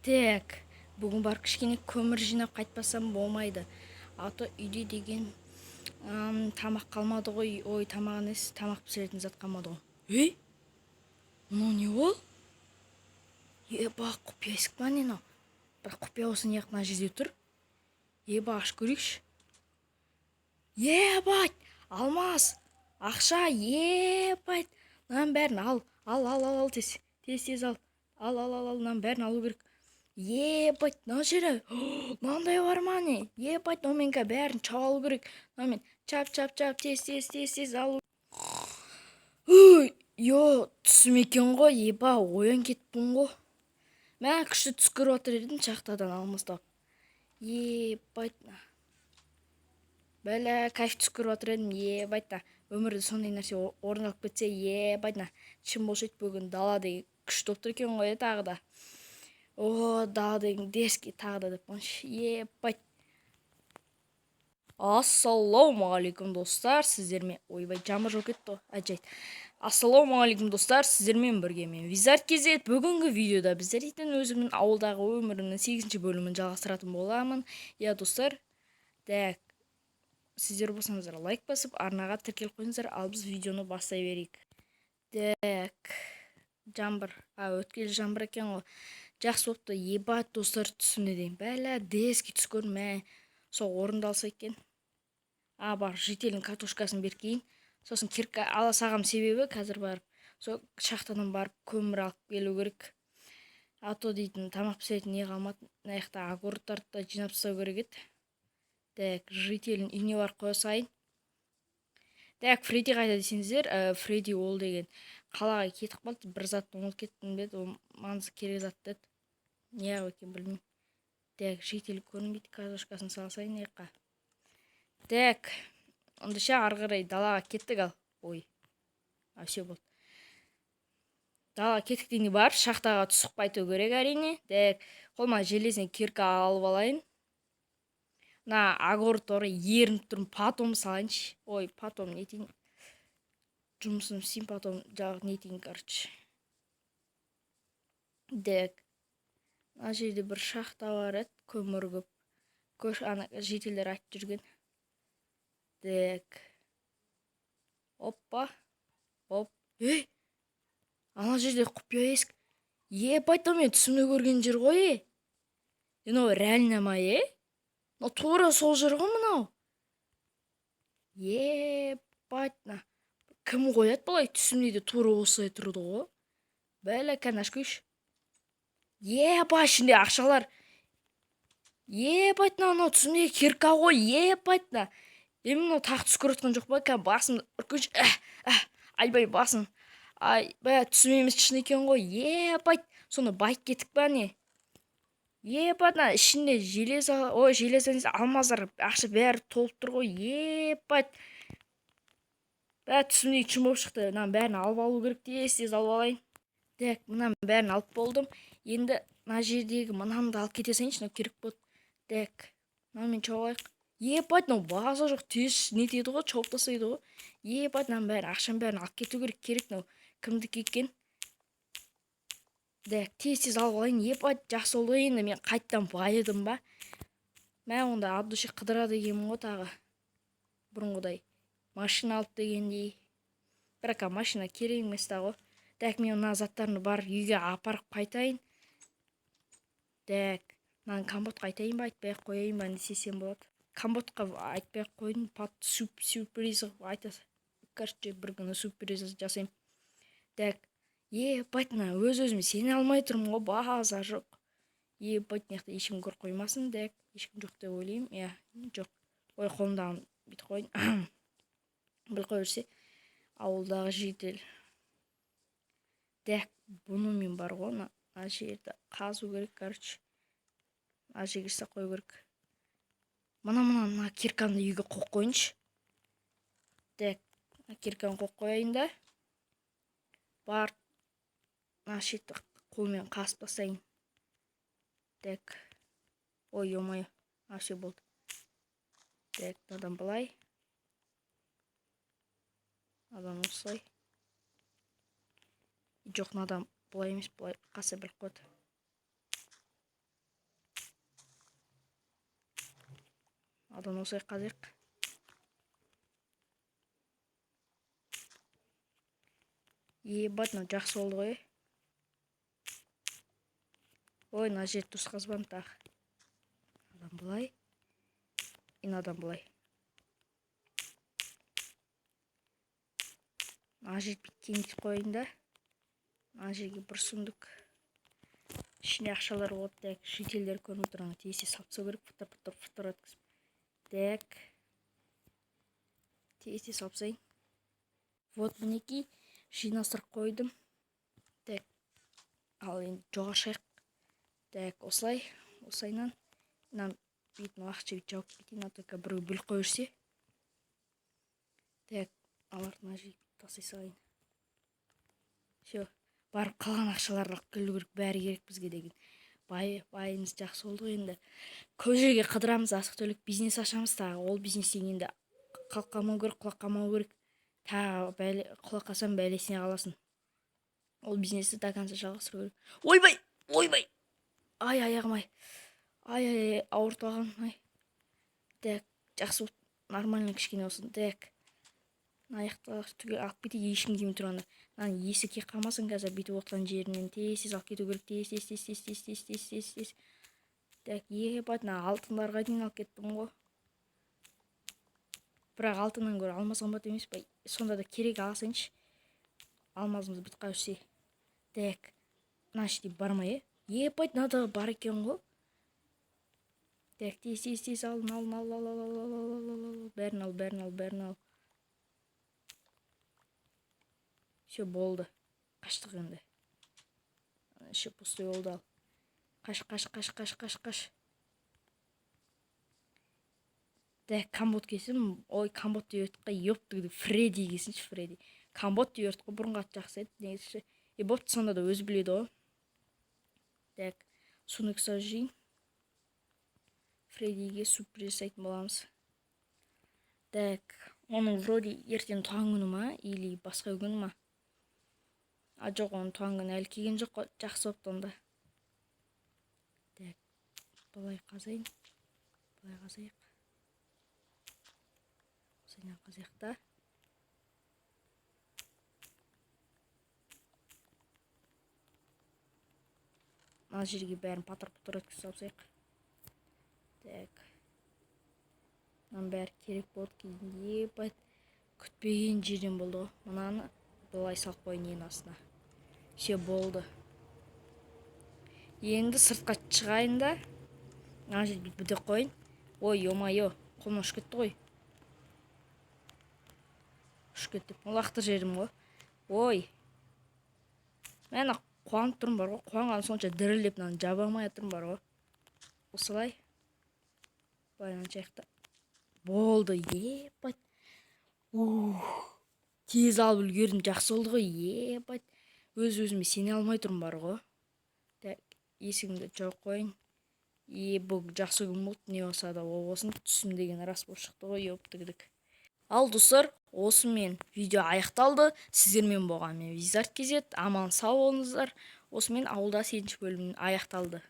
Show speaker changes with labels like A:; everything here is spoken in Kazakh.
A: Так, бүгін барып кішкене көмір жинап қайтпасам болмайды, а то үйде деген тамақ қалмады ғой. Ой, тамақ емес, тамақ пісіретін зат қалмады ғой. Ей, мынау не ол? Еба, құпия есік па, не мынау? Бірақ құпия болса, неғып мына жерде тұр? Еба, ашып көрейікші. Ебать, алмаз, ақша, ебать, мынаның бәрін ал, ал, ал, ал, ал, тез, тез, тез, ал, ал, ал, ал, ал, мынаның бәрін алу керек. Ебать, мына жері мынандай бар ма, не? Ебать, мынамен бәрін шауып алу керек. Мынамен чап, чап, чап, тез, тез, тез, тез алу. Ой, ё, түсім екен ғой. Еба, оян кетіппін ғой. Мә, күшті түс көріп жатыр едім, шахтадан алмаз тауып. Ебать, бәлә, кайф түс көріп жатыр едім. Ебать та, өмірде сондай нәрсе орын алып кетсе, ебать, на шын болушы еді. Бүгін дала деген күшті болып тұр екен ғой, иә, тағы да. О, дала деген дерзкий тағы да деп қойыңызшы. Ебать. Ассалаумағалейкум, достар, сіздермен... Ойбай, жаңбыр жауып кетті ғой, әжайт. Ассалаумағалейкум, достар, сіздермен бірге мен, Визард KZ. Бүгінгі видеода біздер дейтін өзімнің ауылдағы өмірімнің сегізінші бөлімін жалғастыратын боламын, иә, достар. Так, сіздер болсаңыздар, лайк басып, арнаға тіркеліп қойыңыздар. Ал біз видеоны бастай берейік. Так, жаңбыр, а, өткелі жаңбыр екен ғой, жақсы болыпты. Ебать, достар, түсімде деймін, бәлә, дерзкий түс көрдім. Мә, сол орындалса екен. А, бар, жительдің картошкасын беріп кейін, сосын кирка ала салғам. Себебі қазір барып, сол шахтадан барып көмір алып келу керек, а то дейтін тамақ пісіретін не қалмады. Мына жақта огородтарды да жинап тастау керек еді. Так, жительдің үйіне барып қоя салайын. Так, Фредди қайда десеңіздер, Фредди ол деген қалаға кетіп қалды, бір затты ұмытып кеттім деді, ол маңызды керек зат деді, неғып екенін білмеймін. Так, житель көрінбейді, картошкасын сала салайын мына жаққа. Так, онда ше, ары қарай далаға кеттік. Ал, ой, а, все, болды. Далаға кеттік дегенде, барып шахтаға түсіп қайту керек, әрине. Так, қолыма железный кирка алып алайын. Мына огород ерініп тұрмын, потом салайыншы. Ой, потом не етейін, жұмысын істеймін, потом жағы не етейін, короче. Так, мына жерде бір шахта бар еді, көмір көп. Көш, ана жительдер айтып жүрген. Так, оппа, оп, ей, ана жерде құпия есік. Ебать, мен түсімде көрген жер ғой. Е, мынау реально ма? Е, мынау тура сол жер ғой мынау. Ебать, мына кім қояды бұлай? Түсімде де тура осылай тұрды ғой. Бәлә, кәне, ашып көрейікші. Еба, ішінде ақшалар. Ебать, мынау түсімдегі кирка ғой. Ебать, мына е, мынау тағы түс көріп жатқан жоқ па? Кәдімгі басымды ұрып, айбай, басым, ай, бә, түсім емес, шын екен ғой. Ебать, соны байып кеттік па, не? Ебать, мына ішінде железо, ой, железо емес, алмаздар, ақша, бәрі толып тұр ғой. Ебать, бә, түсімдегі шын болып шықты. Мынаның бәрін алып алу керек, тез тез алып алайын. Так, мынаның бәрін алып болдым. Енді мына жердегі мынаны да алып кете салайыншы, мынау керек болады. Так, мынамен шауып алайық. Ебать, мынау база жоқ, тез нетеді ғой, шауып тастайды ғой. Ебать, мынаның бәрін, ақшаның бәрін алып кету керек. Керек, мынау кімдікі екен? Так, тез тез алып алайын. Ебать, жақсы болды ғой. Енді мен қайтадан байыдым ба? Мә, онда от души қыдырады екенмін ғой, тағы бұрынғыдай машина алып дегендей. Бірақ машина керек емес та ғой. Так, мен мына заттарымды барып үйге апарып қайтайын. Так, мынаны компотқа айтайын ба, айтпай ақ қояйын ба, не істесем болады? Компотқа айтпай ақ қойдым, сюрприз қылып айта, короче, бір күні сюрприз жасаймын. Так, ебать, мына өз өзіме сене алмай тұрмын ғой, базар жоқ. Ебать, мына жақта ешкім көріп қоймасын. Так, ешкім жоқ деп ойлаймын, иә, жоқ. Ой, қолымдағын бүйтіп қояйын, біліп қоя берсе ауылдағы житель. Так, бұны мен бар ғой, мына жерді қазу керек, короче, мына жерге жасап қою керек. Мына кирканы үйге қойып қояйыншы. Так, мына кирканы қойып қояйын да, барып мына шетті қолмен қазып тастайын. Так, ой, ё мое, а, все, болды. Так, мынадан былай, мынадан осылай. Жоқ, мынадан былай емес, былай қалса, біліп қояды. Адан осылай қазайық. Ебать, мынау жақсы болды ғой. Ой, мына жерді дұрыс қазбадым тағы. Мынадан былай. И мынадан былай. Мына жерді кеңейтіп қояйын да. Мына жерге бір сундук. Ішінде ақшалар болады. Так, шетелдер көрініп тұр, ана тез салып тастау керек, фытыр фытыр фытыр еткізіп. Так. Тез салып тастайын. Вот мінекей, жинастырып қойдым. Так. Ал енді жоға шығайық. Так, осылай, осылайынан. Мына бетін уақытша бүйтіп жауып кетейін, а только біреу біліп қоя жүрсе. Так, аларды мына жерге тастай салайын. Все, барып қалған ақшаларды алып келу керек, бәрі керек бізге деген. Байымыз жақсы болды ғой енді. Көп жерге қыдырамыз, азық-түлік бизнес ашамыз тағы. Ол бизнестен енді қалып қалмау керек, құлап қалмау керек. Тағы бәле, құлап қалсаң бәлесіне қаласың. Ол бизнесті до конца жалғастыру керек. Ойбай, ойбай. Ай, аяғым ай. Ай, ай, ай, ауыртып алған, ай. Так, жақсы болды. Нормально кішкене болсын. Так. Мына аяқты түгел алып кетейік, ешкім келмей тұрғанда. Мынаның есі келіп қалмасын қазір бүйтіп отырған жерінен тез тез алып кету керек. Тез тез тез тез тез тез тез тез тез. Так, ебать, мына алтындарға дейін алып кеттім ғой. Бірақ алтыннан гөрі алмаз қымбат емес па? Сонда да керек, алсайыншы. Алмазымыз бітіп қалып жүрсе. Так, мына іште бар ма, е? Ебать, мынада бар екен ғой. Так, тез тез тез ал, ал, ал, ал, ал, ал, ал, ал, ал, ал, бәрін ал, бәрін ал, бәрін ал. Все, болды. Қаштық енді. Іші пустой болды, ал. Қаш, қаш, қаш, қаш, қаш, қаш. Так, компот келсін. Ой, компот деп едік қой, ёптігді, Фредди келсінші, Фредди. Компот деп едік қой, бұрынғы аты жақсы еді, негізі. Е, бопты, сонда да өзі біледі ғой. Так, сундук салып жейін. Фреддиге сюрприз жасайтын боламыз. Так, оның вроде ертең туған күні ма, или басқа күні ма? А, жоқ, оның туған күні әлі келген жоқ қой. Жақсы болыпты онда. Так, былай қазайын. Былай қазайық. Осылайынан қазайық та. Мына жерге бәрін патыр-пұтыр еткізіп салсайық. Так. Мынаның бәрі керек болды кейінде. Ебать, күтпеген жерден болды ғой. Мынаны былай салып қояйын ең астына. Все, болды. Енді сыртқа шығайын да. Мына жерді бүйтіп бітеп қояйын. Ой, ё-моё, қолымнан ұшып кетті ғой. Ұшып кетті. Лақтырып жібердім ғой. Ой. Мен қуанып тұрмын бар ғой. Қуанғаным сонша дірілдеп мынаны жаба алмай жатырмын бар ғой. Осылай. Былай жаяқта. Болды, ебать. Ух. Тез алып үлгердім, жақсы болды ғой, ебать. Өз өзіме сене алмай тұрмын бар ғой. Так, есігімді жауып қояйын. Е, бұл жақсы күн болды, не болса да ол болсын, түсім деген рас болып шықты ғой, ёптігдік. Ал достар, осымен видео аяқталды. Сіздермен болған мен Визард KZ. Аман сау болыңыздар. Осымен ауылда 8 бөлім аяқталды.